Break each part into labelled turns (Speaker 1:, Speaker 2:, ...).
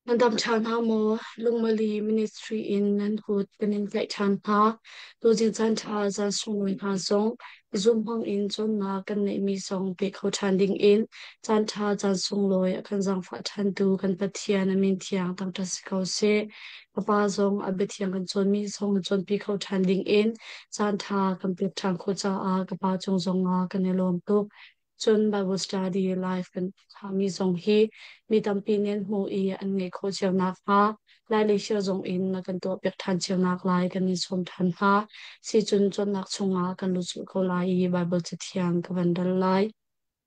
Speaker 1: Nan dam ṭhan hna maw? Lungmali Ministry in nan kut kan in tlaih ṭhan hna. Tuzing caan ṭha zan sunglawi hna zong Zoom hmang in cawnnak kan neihmi zong pe kho ṭhan ding in caan ṭha caan sunglawi a kan zaangfah ṭhantu kan Pathian a min thiang thangṭhat si ko seh. Ka pa zong a biathiang kan cawnmi zong cawnpi kho ṭhan ding in caan ṭha kan pek ṭhan khawh caah ka pa cung zongah kan i lawm tuk. Cun Bible study live kan thlahmi zong hi mi tampi nih an hmuh i an ngeih khawh cio nakhnga Lai le zong in na kan tuahpiak ṭhan cio naklai kan in sawm ṭhan hna. Sicun cawnnak chungah kan lut zulh ko lai i Bible Cathiang ka van dal lai.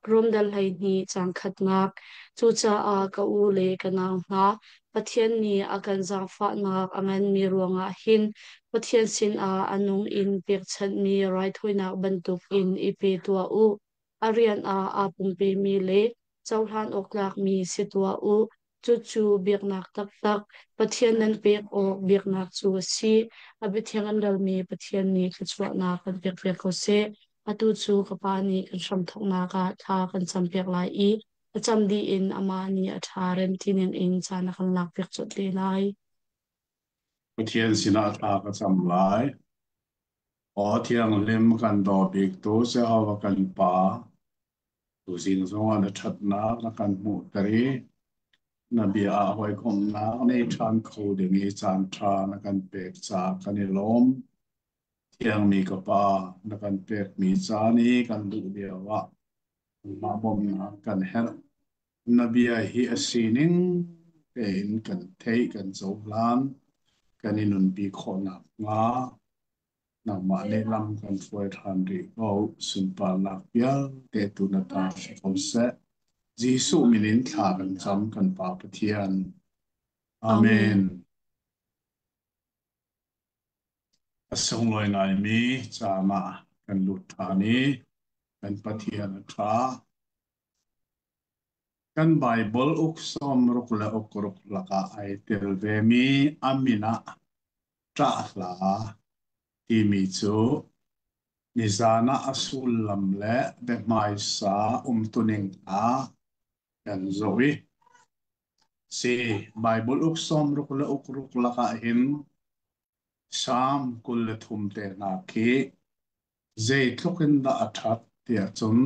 Speaker 1: Rom dal 12 caang khatnak. Cucaah ka u le ka nau hna, Pathian nih a kan zaangfahnak a nganmi ruangah hin Pathian sinah a nung in pekchanhmi raithawinak bantukin i pe tuah u. A rian ah aa pumpemi le cohlan awk tlakmi si tuah u. Cucu biaknak taktak, Pathian nan pek awk biaknak cu a si. A biathiang an relmi Pathian nih thluachuahnak kan pekpiak ko seh. Atu cu ka Pa nih kan hramthawknak ah thla kan campiak lai i a cam dih in amah nih a ṭha rem ti ningin caan a kan lakpiak colh te lai.
Speaker 2: Pathian sinah thla ka cam lai. Aw Thianghlim kan daw biktu Jehovah kan Pa, tuzing zongah na ṭhatnak na kan hmuhter i na bia ah hawikomhnak nei ṭhan kho ding i caanṭha na kan pek caah kan i lawm. Thiangmi ka Pa, na kan pekmi caan i kan duh lioah nangmah bawmhnak kan herh. Na bia hi a sining tein kan theih, kan cohlan, kan i nunpi khawh nakhnga nangmah nih lam kan hruai ṭhan rih ko. Sunparnak vialte tu na ta si ko seh. Jesuh min in thla kan cam, kan Pa Pathian.
Speaker 1: Amen.
Speaker 2: Amen. A sunglawi ngaimi caan ah kan lut ṭhan i kan Pathian a ṭha. Kan Baibal uk 60 le uk ruk lakah ai tel vemi a min ah ṭah hla timi cu nizan ah a sullam le biahmaisa umtuning hna kan zoh i si Baibal uk 60 le uk ruk lakah hin Salm 23 te hna khi zeitluk in dah a ṭhat tiah cun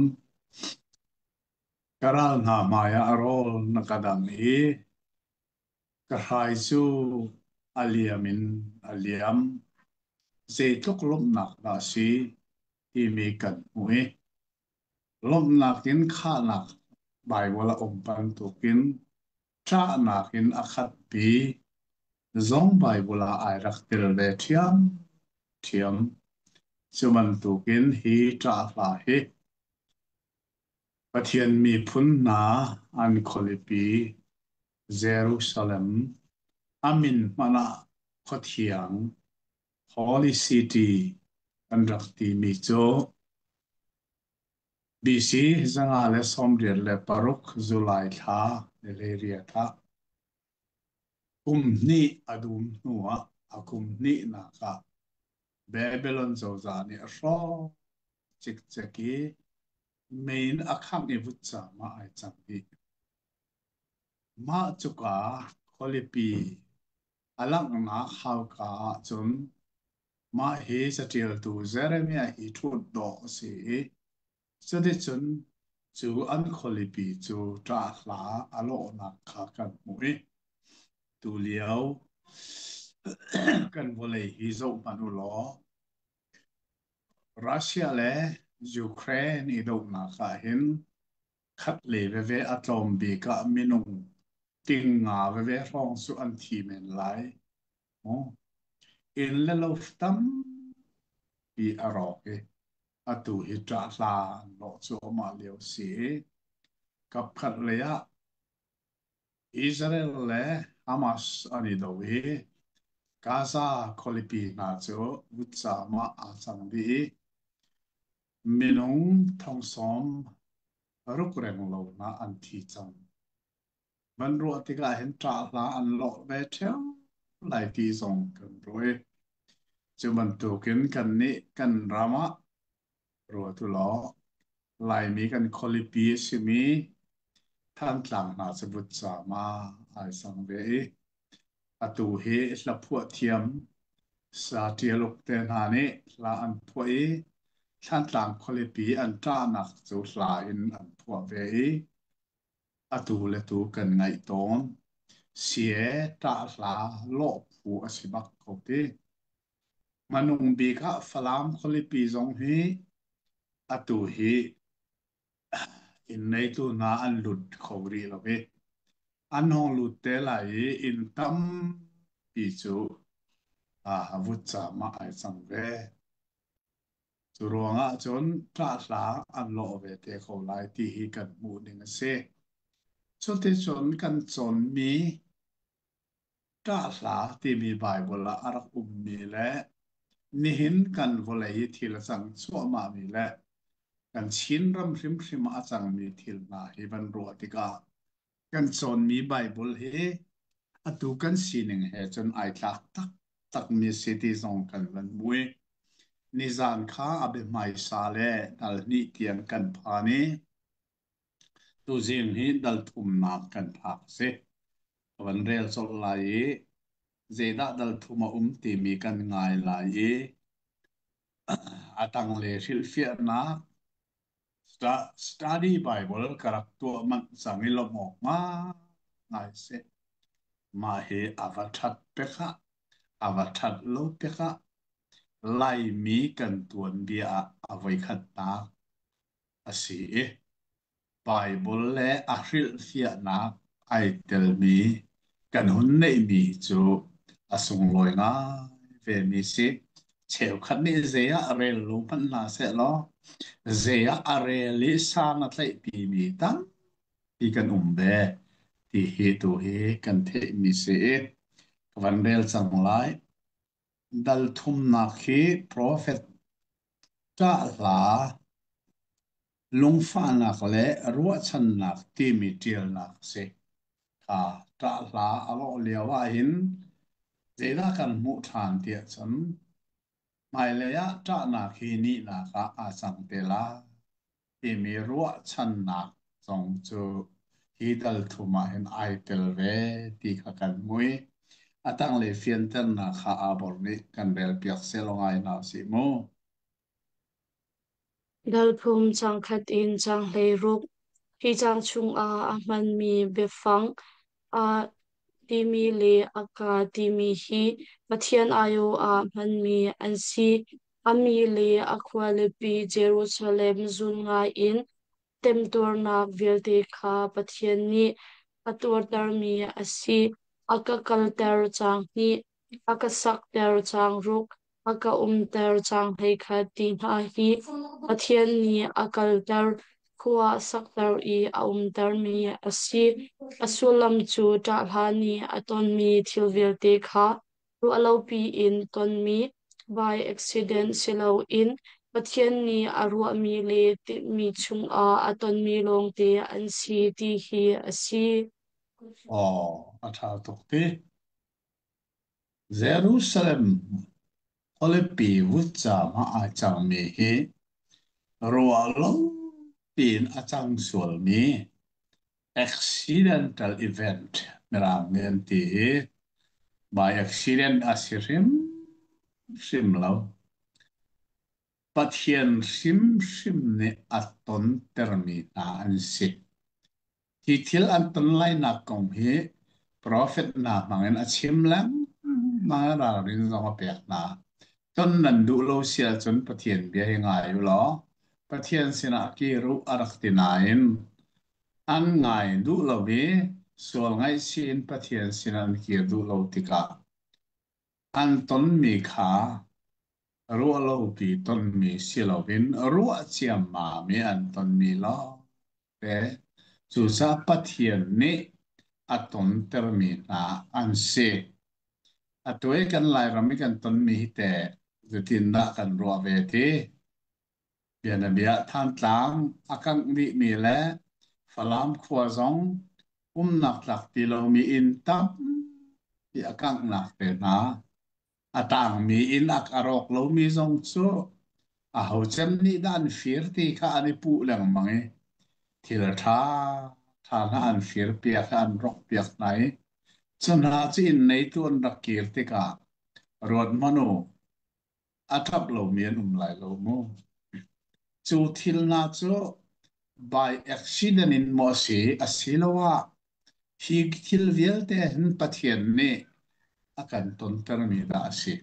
Speaker 2: ka ral hna hmaiah rawl na ka dangh i ka hrai cu a liam in a liam. Zeitluk lawmhnak dah a si timi kan hmuh i lawmhnak in khahnak Baibal a um bantukin ṭahnak in a khatmi zong Baibal ah ai rak tel ve ṭhiamṭhiam. Cu bantukin hi ṭah hla hi Pathian miphun hna an khualipi Jerusalem a min hmanh ah khuathiang Holy City an rak timi cu BC 586 July thla ni 18 ah kum hnih a dum hnuah a kum hnihnak ah Babylon cozah nih a hrawk cikcek i mei in a khangh i vutcam ah ai cang dih. Mah cuka khualipi a langhnak hauka ahcun mah hi caṭialtu Jeremiah hi ṭhut dawh a si i cuticun cu an khualipi cu ṭah hla a lawhnak kha kan hmuh i tulio kan vawlei hi zoh hmanh u law Russia le Ukraine i dohnak ah hin khat le veve a tlawm bik ah minung ting nga veve hrawng cu an thi men lai. Inn le lo tampi a rawk i atu hi ṭah hla an lawh cuahmah lio si i kapkhat lei ah Israel le Hamas an i do i Gaza khualipi hna cu vutcam ah aa cang dih i minung thong 60 renglo hna an thi cang. Van ruah tikah hin ṭah hla an lawh ve ṭheo lai ti zong kan ruah i cu bantukin kannih kan ram ah ruat u law Laimi kan khualipi a simi Thantlang hna cu vutcam ah ai sang ve i atu hi hlaphuah thiam sa ṭialuk te hna nih hla an phuah i Thlantlang khualipi an ṭahnak cu hla in an phuah ve i atu le tu kan ngaih tawn. Sie ṭah hla lawh phu a si bak ko ti. Hmanung bik ah Falam khualipi zong hi atu hi inn neitu hna an lut kho rih lo i an hong lut te lai i inn tampi cu vutcaam ah ai cang ve. Cu ruangah cun ṭahhla an lawh ve te ko lai ti hi kan hmuh ning a si. Cuticun kan cawnmi ṭahhla timi Baibal ah a rak ummi le nihin kan vawlei i thil a cang cuahmahmi le kan Chinram hrimhrim ah a cangmi thil hna hi van ruah tikah kan cawnmi Baibal hi atu kan sining he cun ai tlak taktakmi si ti zong kan van mui. Nizan kha a biahmaisa le dal hnih tiang kan phan i tuzing hi dal thumnak kan phak a si. Ka van rel colh lai i zeidah dal thum a um timi kan ngai lai i a tanglei hrilhfiahnak Study Bible ka rak tuah manh cang i lawmh awk ngai si. Mah hi a va ṭhat pek ah, a va ṭhat lo pek ah, Laimi kan tuanbia ah a voikhatnak a si i Baibal le a hrilhfiahnak ai telmi kan hun neihmi cu a sunglawi ngai vemi si. Cheukhat nih zei ah rel lo hmanh hna sehlaw zei ah a rel i sang a tlaihpimi tampi kan um ve ti hi tu hi kan theihmi si i ka van rel cang lai. Dal thumnak hi profet ṭah hla Lungfahnak le ruahchannak timi ṭialnak a si. Kha ṭah hla a lawh lio ahhin zeidah kan hmuh ṭhan tiah cun hmailei ah ṭahnak hi nihnak ah aa cang te lai timi ruahchannak zong cu hi dal thum ah hin ai tel ve ti kha kan mui. A tanglei fianternak kha Abor nih kan relpiak sehlaw ngai hna usih mu.
Speaker 1: Dalphum cangkhat in caang 16. Hi caang chungah a hmanmi biafang "a" timi le "a ka" timi hi Pathian aiawh ah hmanmi an si. A mi le a khualipi Jerusalem zun ngai in temtuarnak vialte kha Pathian nih a tuartermi a si. A ka kalter caang hnih, a ka sakter caang ruk, a ka umter caang 11 ti hna hi Pathian nih a kalter, khua a sakter i a umtermi a si. A sullam cu ṭahhla nih a tonmi thil vialte kha ruahlopi in tonmi by accident si loin Pathian nih a ruahmi le tinhmi chungah a tonmi lawngte an si ti hi a si.
Speaker 2: Aw, a ṭha tuk ti. Jerusalem khualipi vutcaam ah aa cangmi hi ruahlo piin a cang sualmi accidental event mirang nih an ti i by accident a si hrimhrim lo. Pathian hrimhrim nih a tontermi hna an si. Hi thil an ton lainak kong hi profet hna hmangin a chim lengmang i ralrin zong a pek hna. Ton nan duh lo si ahcun Pathian bia hi ngai u law Pathian sinah kir u a rak ti nain an ngai duh lo i sual ngaihchih in Pathian sinah an kir duh lo tikah an tonmi kha ruahlopi tonmi si loin ruah ciammam i an tonmi lawngte cucaah Pathian nih a tontermi hna an si. Atu i kan Lairam i kan tonmi hi teh zeitindah kan ruah ve ti? Bianabia Thantlang a kangh dihmi le Falam khua zong umnak tlak ti lomi inn tampi a kanghnak te hna. A tangmi inn a rawk lomi zong cu aho cem nih dah an fir ti kha an i puh lengmang i thil ṭha ṭha hna an fir piak i an rawk piak hna i. Cu hna cu inn neitu an rak kir tikah ruat hmanh u, a ṭap lomi an um lai lo mu. Cu thil hna cu by accident in maw a si, asiloah hi thil vialte hin Pathian nih a kan tontermi dah a si.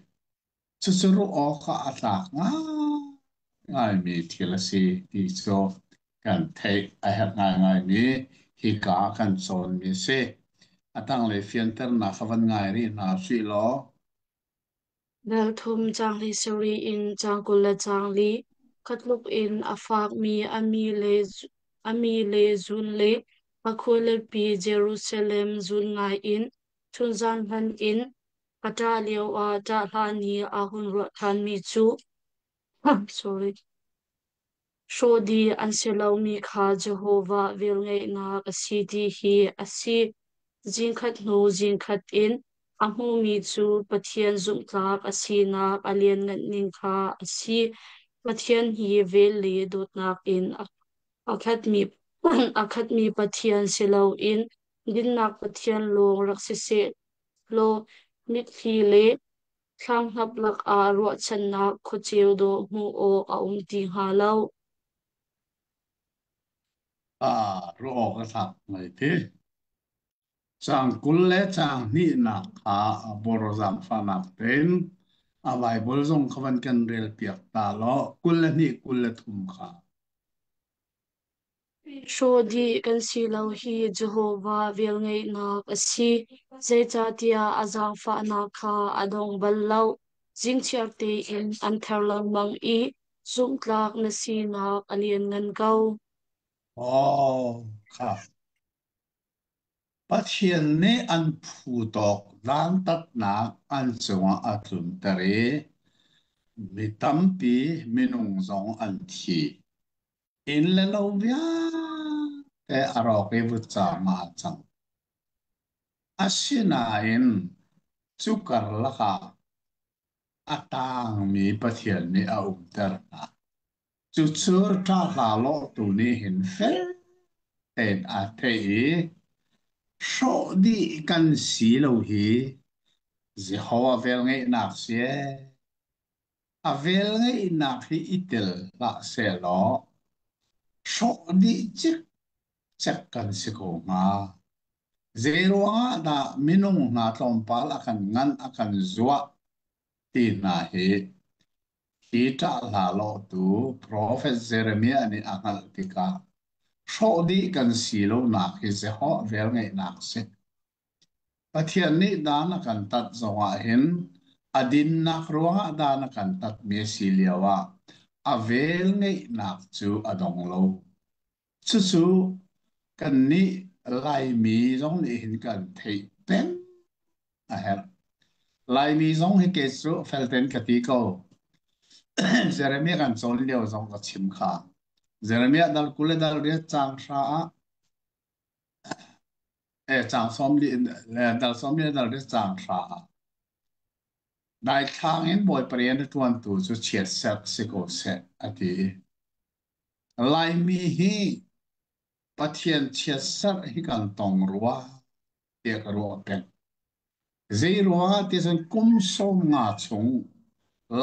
Speaker 2: Cucu ruah awkah a tlak ngaingaimi thil a si ti cu kan theih a herh ngaingaimi hika ah kan cawnmi a si. A tanglei fianternak kha van ngai rih hna usih law.
Speaker 1: Dal thum caang 17 in caang 24, kha tluk in a fakmi a mi le zun le a khualipi Jerusalem zun ngai in chunzan hlan in a ṭah lioah ṭah hlan nih a hun ruah ṭhanmi cu sorry. Hrawh dih an si lomi kha Jehovah velngeihnak a si ti hi a si. Zingkhat hnu zingkhat in a hmumi cu Pathian zumhtlak a sinak a lianngan ning kha a si. Pathian hi vel le dawtnak in a khatmi Pathian si loin dinnak Pathian lawng rak si seh law mitthli le Thlanghap lakah ruahchannak khuaceu dawh hmuh awk a um ti hnga lo.
Speaker 2: Ah, ruah awk a tlak ngai ti. Caang 20 le caang hnihnak kha a bor zaangfahnak tein a Baibal zong kha van kan relpiak ta law 22 23 kha.
Speaker 1: Hrawh dih kan si lo hi Jehovah velngeihnak a si, zeicahtiah a zaangfahnak kha a dong bal lo. Zingchiar tein an ther lengmang i zumhtlak na sinak a lianngan ko.
Speaker 2: Oh, kha. Pathian nih an phu tawk dantatnak an cungah a tlunter i mi tampi minung zong an thi. Inn le lo vialte a rawk i vutcaam ah a cang. Asinain cu karlak ah a tangmi Pathian nih a umter hna. Cucu ṭahla lawhtu nih hin fel tein aa theih i hrawh dih kan si lo hi Jehovah velngeihnak si ee. A velngeihnak hi i tel hlah sehlaw hrawh dih cikcek kan si ko hnga. Zeiruang ah dah minung hna tlawmpal a kan nganh a kan zuah ti hna hi Hi ṭah hla lawhtu profet Jeremiah nih a hngalh tikah hrawh dih kan si lonak hi Jehovah velngeihnak a si. Pathian nih dan a kan tat zongah hin a dinnak ruangah dan a kan tatmi a si lioah a velngeihnak cu a dong lo. Cucu kannih Laimi zong nih hin kan theih peng a herh. Laimi zong hi kei cu felten ka ti ko. Jeremiah kan cawn lio zong ka chim kha. Jeremiah dal 20 le dal 8 caang 3 ah caang 40 dal 40 le dal 8 caang 3 ah daithlang in Bawipa rian a ṭuantu cu chiatserh si ko seh a ti. Laimi hi Pathian chiatserh hi kan tong rua tiah ka ruah peng. Zeiruangah ti cun kum 50 chung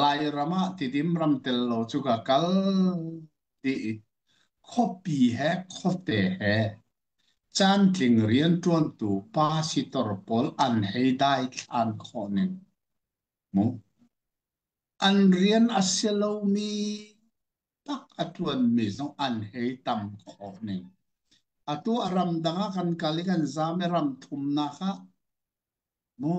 Speaker 2: Lairam ah Tidim ram tel lo cu ka kal ti i khuapi he khuate he caantling rianṭuantu pasitor pawl an hei daithlan khawh ning mu. An rian a si lomi tak a ṭuanmi zong an hei tam khawh ning. Atu a ramdang ah kan kal i kan zaam i ram thumnak ah mu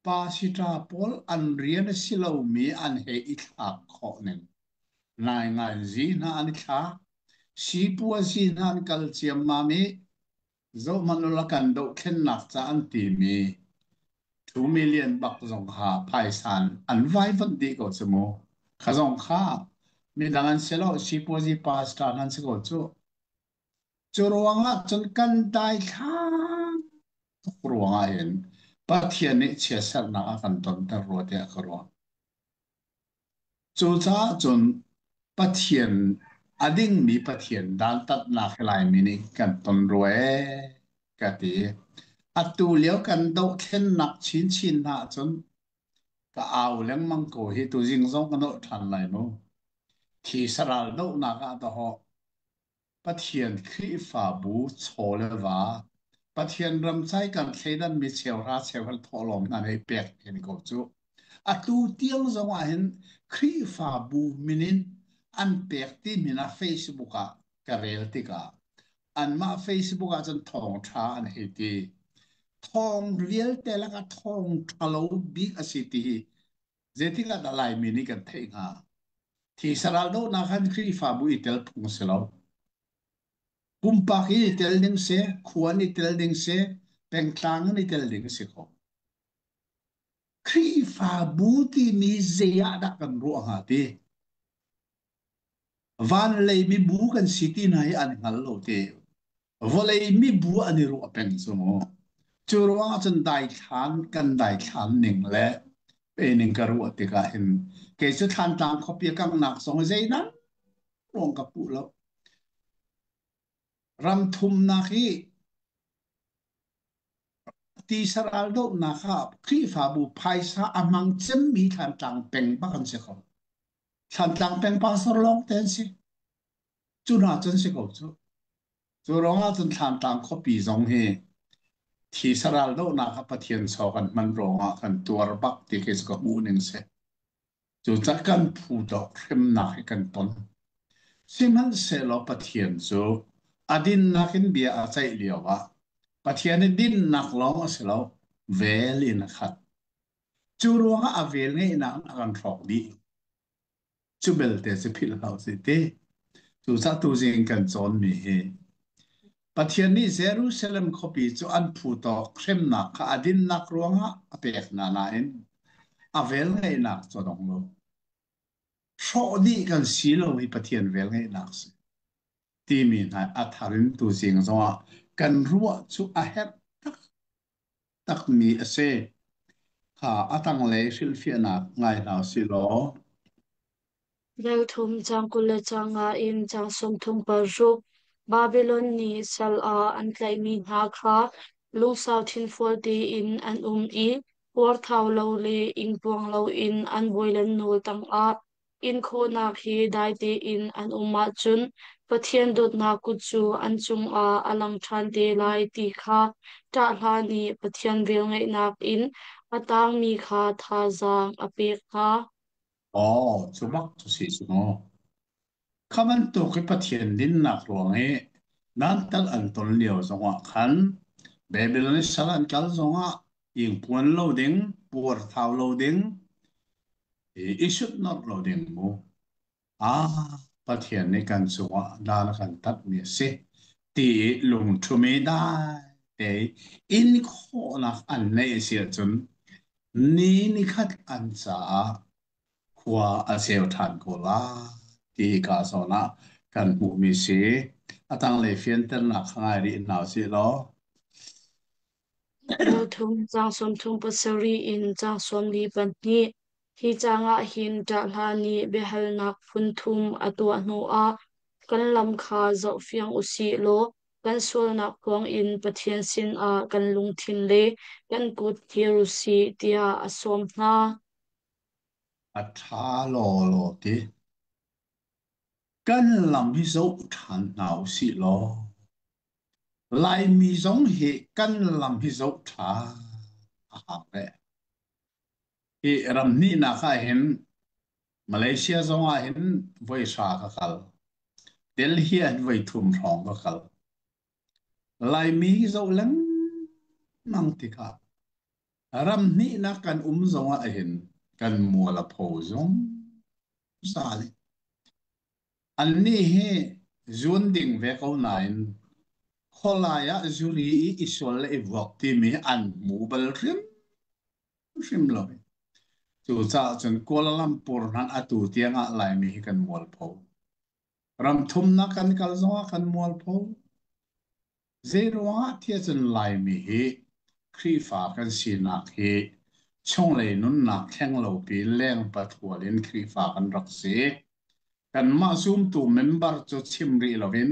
Speaker 2: pasita pawl an rian a si lomi an hei i thlak khawh ning. Nainganzi hna an i thlak, sipuazi hna an kal ciammam i zohhmanh ulaw kan dohthlennak ca an timi 2 million bak zong kha phaisa an vaivuanh dih ko cu mu. Kha zong kha midang an si lo, sipuazi pastor an si ko cu. Cu ruangah cun kan daithlang tuk ruangah hin Pathian nih chiatserhnak a kan tonter rua tiah ka ruah. Cucaah cun Pathian a dingmi Pathian dantatnak hi Laimi nih kan ton rua ee ka ti. Atu lio kan dohthlennak chinchin hna ahcun ka au lengmang ko hi tuzing zong ka nolh ṭhan lai mu. Thi saral dohnak ah dahawh Pathian Khrihfabu chaw le va Pathian ramcai kan thleidanmi cheuhra cheuhra thawhlawm hna hei pek hin ko cu. Atu tiang zong ah hin Khrihfabu min in an pek ti min ah Facebook ah ka rel tikah anmah Facebook ah cun thawngṭha an hei ti. Thawng vialte lakah thawngṭha lo bik a si ti hi zeitik ah dah Laimi nih kan theih hnga? Thi saral dohnak han Khrihfabu i tel phung si lo. Pumpak i tel ding si, khua in i tel ding si, pengtlang in i tel ding si ko. Khrihfabu timi zei ah dah kan ruah hnga ti? Van lei mibu kan si ti hna hi an hngal lo te. Vawlei mibu an i ruah peng cu mu. Cu ruangah cun daithlan kan daithlan ning le pe ning ka ruah tikah hin kei cu Thlantlang khuapi a kanghnak zong zeidang ruang ka puh lo. Ram thumnak i tisa ral dohnak ah Khrihfabu phaisa a hmang cemmi Thlantlang peng bak an si ko. Thlantlang peng pastor lawng te an si. Cu hna cun si ko cu. Cu ruangah cun Thlantlang khuapi zong hi thi saral dohnak ah Pathian chaw kan hman ruangah kan tuar bak ti khi cu ka hmuh ning si. Cucaah kan phu tawk hremnak hi kan ton. Sihmanhsehlaw Pathian cu a dinnak in bia a ceih lio ah Pathian i dinnak lawng a si lo, vel in a khat. Cu ruangah a vel ngeihnak in a kan hrawk dih. Cu belte cu philh hlah usih ti. Cucaah tuzing kan cawnmi hi Pathian nih Jerusalem khuapi cu an phu tawk hremnak kha a dinnak ruangah a pek hna nain a velngeihnak cu a dong lo. Hrawh dih kan si lo hi Pathian velngeihnak si timi hna a thar in tuzing zongah kan ruah cu a herh taktakmi a si. Kha a tanglei hrilhfiahnak ngai hna usih law.
Speaker 1: Dal thum caang 20 le caang nga in caang 36 Babilon nih sal ah an tlaihmi hna kha lungsau thinfual tein an um i puarthau lo le ingpuang loin an bawile nawl tangah inkhawhnak he dai tein an um ahcun Pathian dawtnak kut cu an cungah a lang ṭhan te lai ti kha ṭah hla nih Pathian velngeihnak in a tangmi kha thazaang a pek hna.
Speaker 2: Aw, cu bak cu si cu mu. Kha bantuk i Pathian dinnak ruang i nan tal an ton lio zongah khan Babylon i sal an kal zongah ingpuan lo ding, puarthau lo ding, i sutnorh lo ding mu. Ah, Pathian nih kan cungah dan a kan tatmi a si ti i lungṭhumi dai te in khawhnak an neih a si ahcun ni nikhat an caah khua a ceu ṭhan ko lai ti ka zawn ah kan hmuhmi si. A tanglei fianternak kha ngai rih hna usih law.
Speaker 1: Dal thum caang 37 in caang 42. Hi caang ah hin ṭahhla nih biahalnak phun thum a tuah hnuah kan lam kha zohfiang u sih law kan sualnak ruangin Pathian sinah kan lungthin le kan kut thlir u sih tiah a sawm hna.
Speaker 2: A ṭha lawlaw ti. Kan lam hi zoh ṭhan hna u sih law Laimi zong hi kan lam hi zoh ṭhan a hau ve. Hi ram hnihnak ah hin Malaysia zong ah hin voi hra ka kal. Delhi ah hin voi thum hrawng ka kal. Laimi hi zoh lengmang tikah ram hnihnak kan um zong ah hin kan mual a pho zungzal. Annih hi zun ding ve ko nain khualai ah zuri i i sual le i vuak timi an hmu bal hrimhrim lo. Cucaah cun Kuala Lumpur hmanh atu tiang ah Laimi hi kan mualpho. Ram thumnak kan kal zongah kan mualpho. Zeiruangah tiah cun Laimi hi Khrihfa kan sinak hi chunglei nunnak thleng lopi leng pathual in Khrihfa kan rak si. Kanmah zumtu member cu chim rih loin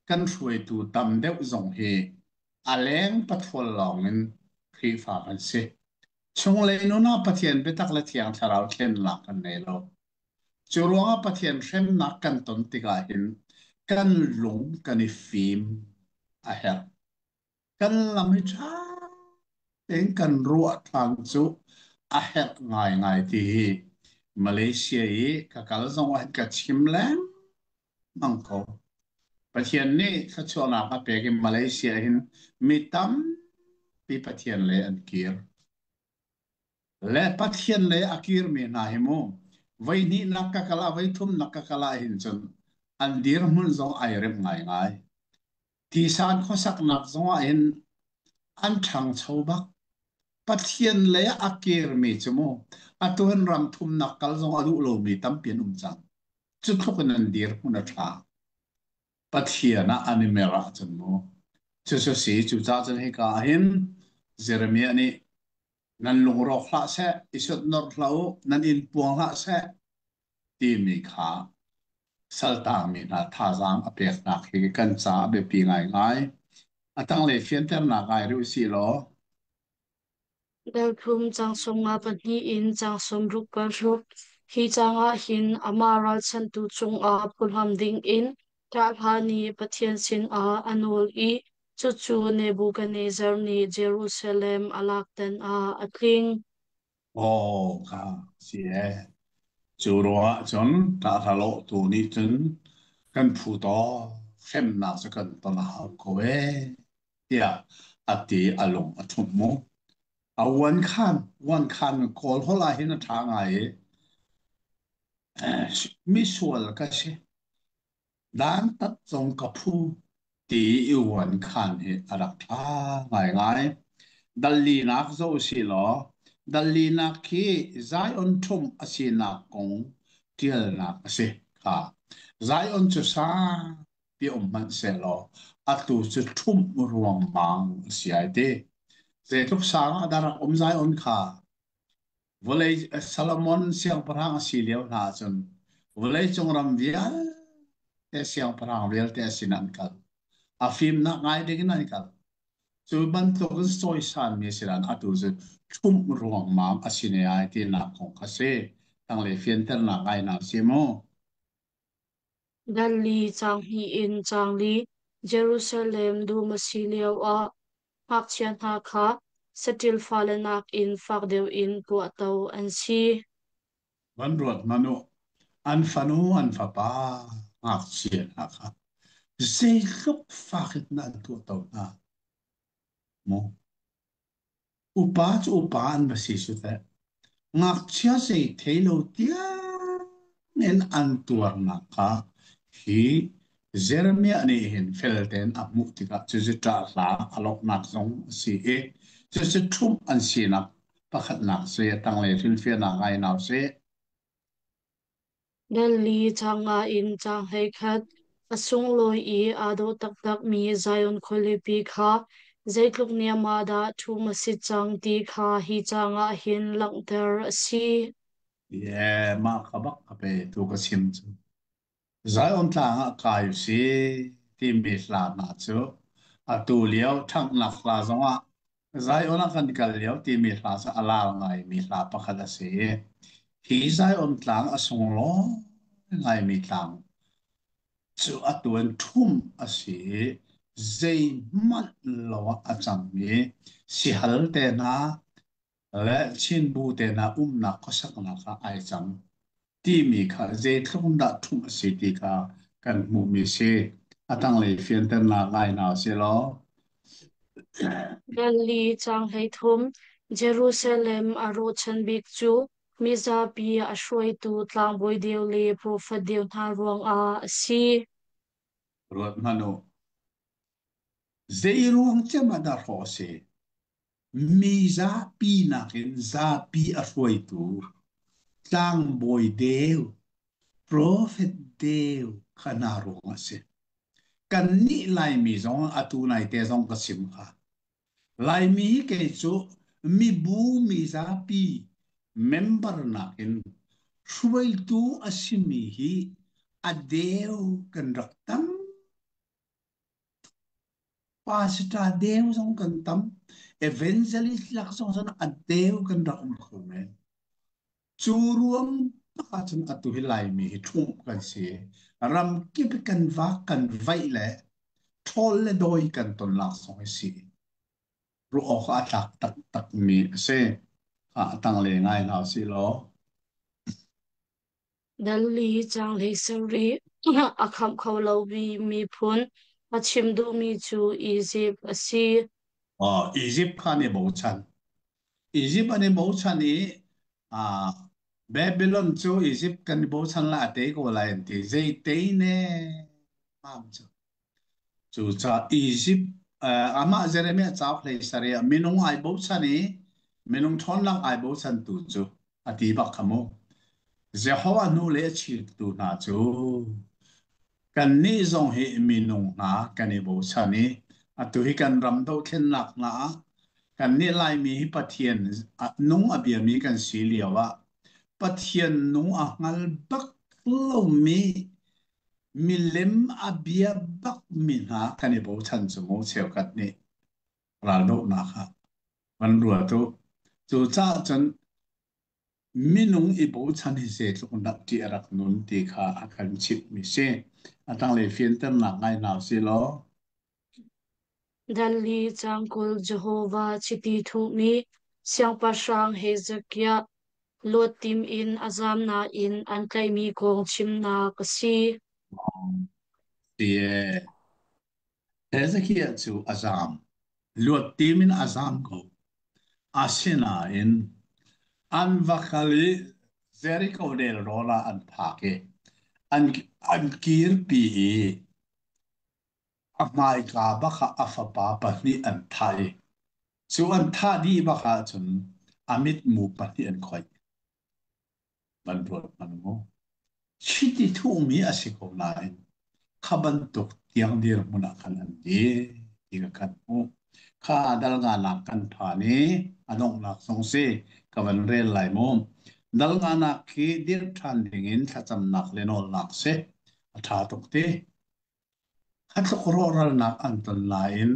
Speaker 2: kan hruaitu tam deuh zong hi. A leng pathual lawngin Khrihfa kan si. Chunglei nun ah Pathian biatak le Thiang Thlarau thlennak kan nei lo. Cu ruangah Pathian hremnak kan ton tikah hin kan lung kan i fim a herh. Kan lam hi ṭha tein kan ruah ṭhan cu a herh ngaingai ti hi Malaysia i ka kal zong ah ka chim lengmang ko. Pathian nih thluachuahnak a pek i Malaysia hin mi tampi Pathian lei an kir. Le Pathian lei a kirmi hna hi mu voi hnihnak ka kal ah voi thumnak ka kal ah hin cun an dirhmun zong ai remh ngaingai. Tisan khuasaknak zong ah hin an ṭhangcho bak. Pathian lei ah a kirmi cu mu atu hin ram thumnak kal zong a duh lomi tampi an um cang. Cu tluk in an dirhmun a ṭha. Pathian ah an i mer ahcun mu. Cucu si, cucaah cun hika ah hin Jeremiah nih nan lungrawk hlah seh, i sutnorh hlah u, nan inn puang hlah seh timi kha saltangmi hna thazaang a peknak hi kan caah a biapi ngaingai. A tanglei fianternak ngai rih usih law.
Speaker 1: Delphum caang 52 in caang 66. Hi caang ah hin amah ralchanhtu cungah phuhlam dingin ṭahhla nih Pathian sinah a nawl i cucu Nebuchadnezzar nih Jerusalem a lak tan ah a tling.
Speaker 2: Aw kha si e. Cu ruangah cun ṭahhla lawhtu nih cun kan phu taw hremnak cu kan ton a hau ko ee tiah a ti a lung a ṭhumh mu. A uan khan uan khan Kawl holh ah hin a ṭha ngai i misual ka si. Dantat zong ka phu ti i uan khan hi a rak ṭha ngaingai. Dallinak zoh usihlaw, dallinak khi Zion ṭhumh a sinak kong ṭialnak a si kha. Zion cu sangpi um hmanh sehlaw atu cu ṭhumh ruangmang a si ai ti. Zeitluk sang ah dah rak um Zion kha? Vawlei Solomon siangpahrang a si lio hna ahcun vawleicung ram vialte siangpahrang vialte a sin an kal. A fimnak ngai ding in an kal. Cu bantuk in cawisanmi si nain atu cu ṭhumh ruangmang a si ne ai tinak kong kha si. Tanglei fianternak ngai na si mu.
Speaker 1: Dali caang hnih in caang li Jerusalem dum a si lioah ngakchia hna kha saṭil fale nakin fak deuh in tuahto an si.
Speaker 2: Van ruat hmanh u, an fanu an fapa ngakchia hna kha zeitluk fak in an tuahto hna mu. Upa cu upa an va si cu teh. Ngakchia zei thei lo tiangin an tuarnak kha hi Jeremiah nih hin fel tein a hmuh tikah cucu ṭah hla a lawknak zong a si i cucu ṭhumh an sinak pakhatnak si a tanglei hrilhfiahnak ai nau si.
Speaker 1: Delhi caang nga in caang 11 a sunglawi i aa dawh taktakmi Zion khualipi kha zeitluk niam ah dah ṭhum a si cang ti kha hi caang ah hin langhter a si.
Speaker 2: Yeah, mah kha bak ka pe tu ka chim cu. Zion tlang ah kai u si timi hla hna cu atu lio ṭhanghnak hla zongah Zion ah kan kal lio timi hla cu a lar ngaimi hla pakhat a si. Hi Zion tlang a sunglawi ngaimi tlang cu atu in ṭhumh a si i zeihmanh lo ah a cangmi sihal te hna le Chinbu te hna umnak khuasaknak ah ai cang timi kha zeitluk in dah ṭhumh a si ti kha kan hmuhmi a si. A tanglei fianternak ngai hna usih law.
Speaker 1: Delhi caang 33 Jerusalem a ruahchan bik cu mizapi a hruaitu tlangbawi deu le profet deu hna ruangah a si.
Speaker 2: Ruat hmanh u. Zei ruang cem ah dah hrawh a si? Mi zapi nakin zapi a hruaitu tlangbawi deu, profet deu kha hna ruangah a si. Kannih Laimi zong atu naite zong ka chim kha. Laimi hi kei cu mibu mizapi member nakin hruaitu a simi hi a deu kan rak tam. Pastor deu zong kan tam. Evangelist lak zong zong a deu kan rak um kho men. Cu ruang bak ahcun atu hi Laimi hi ṭhumh kan si. Ram kip i kan vak kan vaih le ṭhawl le dawi kan ton lak zong hi si. Ruah awk a tlak taktakmi a si. A tangle ngai hna usih law.
Speaker 1: Dal li caang hlei sarih a khamh kho lomi miphun a chim duhmi cu Izipt a si.
Speaker 2: Egypt kha an i bochan. Egypt an i bochan i Babylon cu Egypt kan i bochan la a tei ko lai an ti. Zei tei ne mam cu. Cucaah Egypt amah Jeremiah cauk hlei sarih ah minung ai bochan i minung ṭhawnnak ai bochan tu cu a ti bak kha mu. Jehovah hnu le a chirtu hna cu kannih zong hi minung hna kan i bochan i atu hi kan ram dohthlennak hna ah kannih Laimi hi Pathian nung a biami kan si lio ah Pathian nung a hngal bak lomi milem a bia bakmi hna kan i bochan cu mu cheukhat nih raldohnak ah van ruat u. Cucaah cun minung i bochan hi zeitluk dah ṭih a rak nun ti kha a kan chimhmi si. A tanglei fianternak ngai hna usih law.
Speaker 1: Dal li caang 20 Jehovah chiti thuhmi Siangpahrang Hezekiah luat tim in a zam nain an tlaihmi kong chimnak a si.
Speaker 2: Tie. Hezekiah cu a zam. Luat tim in a zam ko. Asinain an va kal i Jericho nelrawn ah an phak i an kirpi i a hmaika bak ah a fapa pahnih an thah i cu an thah dih bak ahcun a mitmu pahnih an khoih. Van ruat hmanh mu. Chiti thuhmi a si ko nain kha bantuk tiang dirhmun ah khan an dir ti ka kan hmuh. Kha dal nganak kan phan i a donghnak zong si ka van rel lai mu. Dal nganak khi dirh ṭhan dingin thlacamnak le nawlnak si. A ṭha tuk ti. Kha tluk rawhralnak an ton nain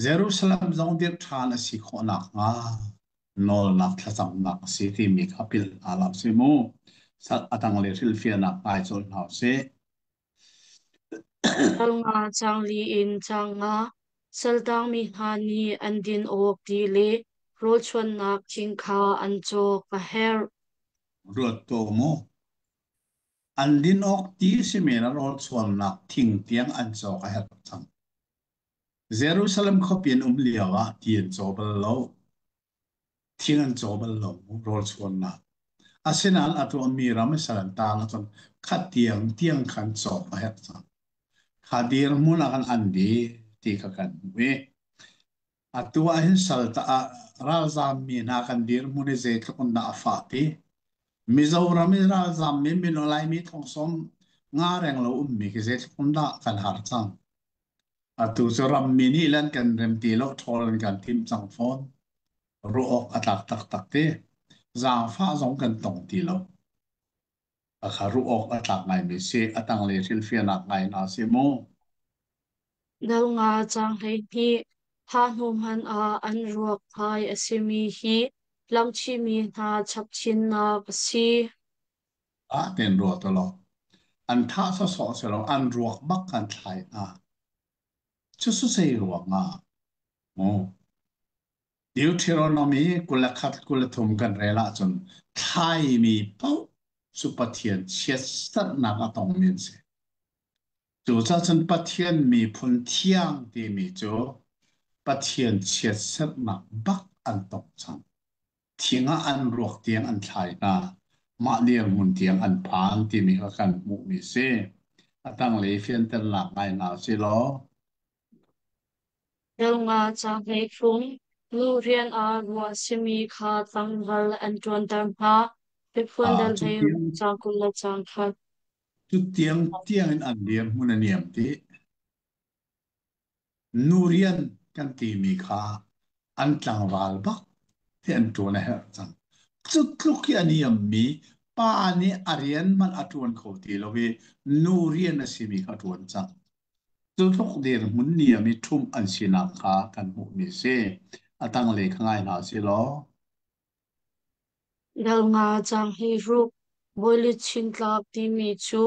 Speaker 2: Jerusalem zong dirh ṭhan a si khawh nakhnga nawlnak thlacamnak a si timi kha philh hna hlah usih mu. A tanglei hrilhfiahnak ngai colh hna usih.
Speaker 1: Dal nga caang li in caang nga saltangmi hna nih an din awk ti le rawlchuannak thing kha an cawk a herh.
Speaker 2: Ruat ko mu. An din awk ti simi le rawlchuannak thing tiang an cawk a herh cang. Jerusalem khuapi an um lio ah ti an caw bal lo. Thing an caw bal lo rawlchuannak. Asinain atu mi ram i sal an taang ahcun khat tiang tiang khan cawk a herh cang. Kha dirhmun ah khan an dir ti kha kan hmuh i atu ah hin sal ah ralzaam mi hna kan dirhmun i zeitluk in dah a fah ti. Mizoram i ralzaam mi mino Laimi thong 50 reng lo ummi khi zeitluk in dah kan har cang. Atu cu rammi nih lan kan rem ti lo ṭhawl an kan timh cang fawn. Ruah awk a tlak taktak ti. Zaangfah zong kan tong ti lo. A kha ruah awk a tlak ngaimi si. A tanglei hrilhfiahnak ngai hna si mu.
Speaker 1: Dal nga caang 12 Thah hnu hmanh ah an ruak phai a simi hi lamhchihmi hna chapchinnak a si.
Speaker 2: Ah ten ruah to law. An thah sawsawh si lo, an ruak bak kan thlai hna. Cucu zei ruangah mu Deuteronomy 21 23 kan rel ahcun thlaimi paoh cu Pathian chiatserhnak a tongmi an si. Cucaah cun Pathian miphun thiang timi cu Pathian chiatserhnak bak an tong cang. Thing ah an ruak tiang an thlai hna. Mah dirhmun tiang an phan timi kha kan hmuhmi si. A tanglei fianternak ngai hna si law.
Speaker 1: Dal nga caang 13 Nu rian ah ruah simi kha tlangval an ṭuanter hna. Biaphuan
Speaker 2: Ah,
Speaker 1: dal
Speaker 2: cu
Speaker 1: hlei
Speaker 2: tiang,
Speaker 1: caang 20 le caang khat.
Speaker 2: cu tiang tiang in an dirhmun a niam ti. Nu rian kan timi kha an tlangval bak ti an ṭuan a herh cang. Cu tluk i a niammi pa nih a rian hmanh a ṭuan kho ti lo i nu rian a simi kha a ṭuan cang. Cu tluk dirhmun niam i ṭhumh an sinak kha kan hmuhmi a si. A tanglei kha ngai hna usih law.
Speaker 1: Dal nga cang hi ruk bawiluchin tlak timi cu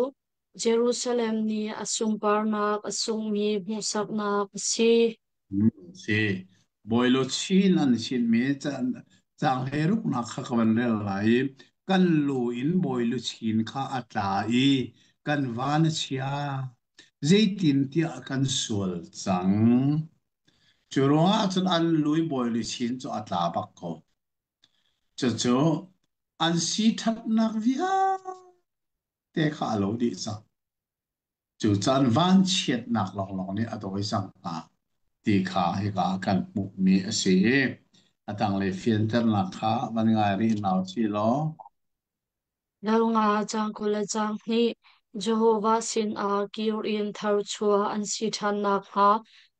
Speaker 1: Jerusalem nih a sunparnak a sunghmi hmuhsaknak a si.
Speaker 2: Si. Bawi luchin an chinmi caang hleiruknak kha ka van rel lai i kan lu in bawi luchin kha a tla i kan van a chia. Zeitintiah kan sual cang. Cu ruangah cun an lu i bawi luchin cu a tla bak ko. Cucu an si ṭhatnak vialte kha a lo dih cang. Cu caan vanchiatnak lawnglawng nih a dawi cang hna ti kha hika ah kan hmuhmi a si i a tanglei fianternak kha van ngai rih hna u sih law.
Speaker 1: Dal nga caang 20 le caang hnih Jehovah sinah kir in tharchuah an si ṭhan nakhnga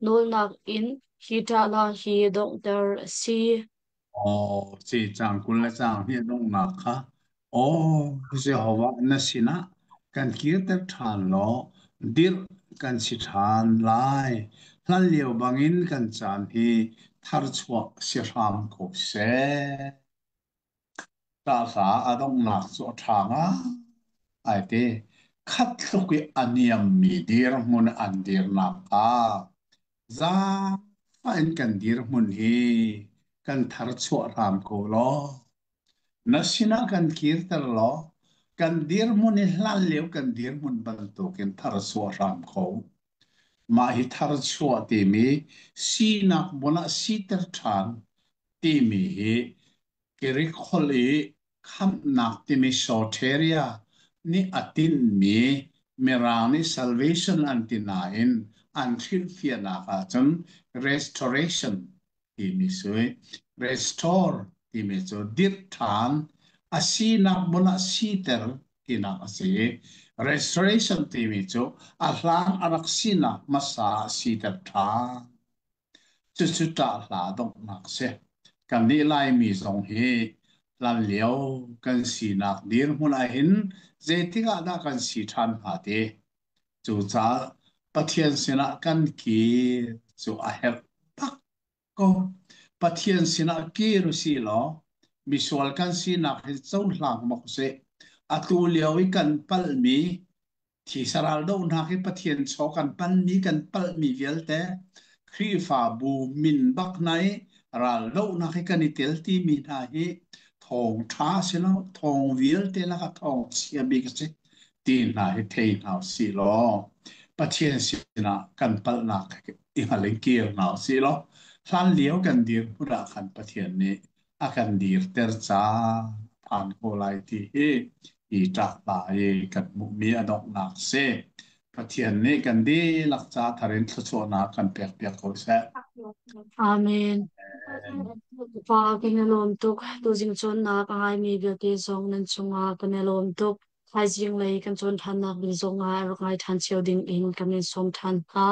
Speaker 1: nawlnak in hi ṭahla hi donghter a si.
Speaker 2: Aw, ci caang 20 le caang hnih donghnak kha Aw Jehovah na sinah kan kirter ṭhan law dirh kan si ṭhan lai. Hlanlio bangin kan caan hi tharchuah si hram ko seh. Ṭahhla a donghnak cu a ṭha ngai te. Khat tluk i a niammi dirhmun an dirnak kha zaangfah in kan dirhmun hi kan tharchuah hram ko law na sinah kan kirter law kan dirhmun i hlanlio kan dirhmun bantukin tharchuah hram ko. Mah hi tharchuah timi sinak bon ah siter ṭhan timi hi Greek holh i khamhnak timi soteria nih a tinhmi Mirang nih salvation an ti nain an hrilhfiahnak ahcun restoration timi sui restore timi cu dirh ṭhan a sinak hmun ah siter tinak a si. Restoration timi cu a hlan a rak sinak hmasa ah siter ṭhan. Cucu ṭahhla donghnak si. Kannih Laimi zong hi hlanlio kan sinak dirhmun ahhin zeitik ah dah kan si ṭhan hnga ti. Cucaah Pathian sinah kan kir cu a herh tak ko. Pathian sinah kir usih law misual kan sinak hi cohlang bak usih. Atu lio i kan palhmi Thisa raldohnak hi Pathian chaw kan panmi kan palhmi vialte Khrihfabu min bak hna i raldohnak hi kan i tel timi hna hi thawngṭha si lo, thawng vialte lakah thawng chia bik a si ti hna hi thei hna usih law Pathian sinah kan palhnak i hngal in kir hna usih law hlanlio kan dirhmun ah khan Pathian nih a kan dirter caan phan ko lai ti hi hi ṭahta i kan hmuhmi a donghnak si. Pathian nih kan dihlak ca thar in thluachuahnak kan pekpiak ko seh.
Speaker 1: Amen.
Speaker 2: Amen.
Speaker 1: Pa kan i lawm tuk. Tuzing cawnnak a ngaimi vialte zong nan cungah kan i lawm tuk. Thaizing lei kan cawn ṭhannak ding zongah rak ngai ṭhan cio ding in kan in sawm ṭhan hna.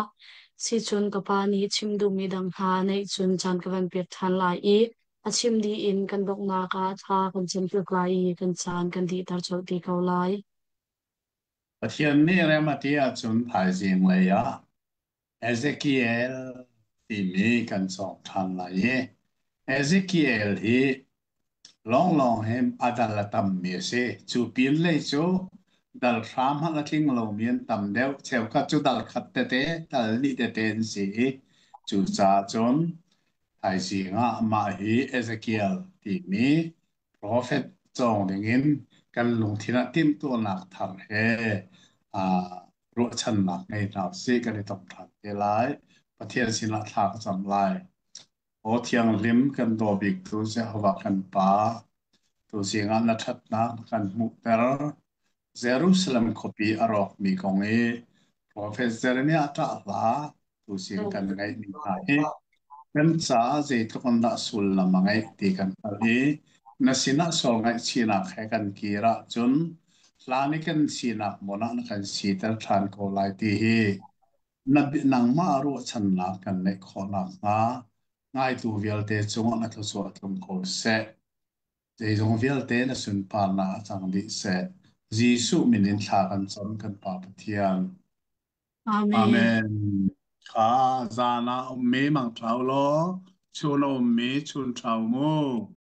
Speaker 1: Sicun ka pa nih chim duhmi dang hna neih cun caan ka van pek ṭhan lai i a chim dih in kan donghnak ah thla kan campiak lai i kan caan kan dihter colh te ko lai.
Speaker 2: Pathian nih rem a ti ahcun thaizing lei ah Ezekiel timi kan cawk ṭhan lai i Ezekiel hi lawnglawng hi a dal a tammi a si. Cu pin lei cu dal hram hmanh a tling lomi an tam deuh. Cheukhat cu dal khat tete, dal hnih tete an si i cucaah cun thaizing ah mah hi Ezekiel timi Profet cawng dingin kan lungthin ah timhtuahnak thar he ruahchannak ngei hna usih kan i tong ṭhan te lai. Pathian sinah thla ka cam lai. Aw thianghlim kan daw biktu Jehovah kan Pa, tuzing ah na ṭhatnak na kan hmuhter. Jerusalem khuapi a rawkmi kong i Profet Jeremiah ṭah hla tuzing kan ngaihmi hna hi kan caah zeitluk in dah sullam a ngeih ti kan hngalh i na sinah sual ngaihchihnak he kan kir ahcun hlan i kan sinak hmun ah na kan siter ṭhan ko lai ti hi na nangmah ruahchannak kan neih khawh nakhnga ngaitu vialte cungah na thluachuah tlung ko seh. Zeizong vialte na sunparnak a cang dih seh. Jesuh min in thla kan cam kan Pa Pathian.
Speaker 1: Amen.
Speaker 2: Amen. Kha zan ah ummi mang ṭha u law chun a ummi chun ṭha u mu.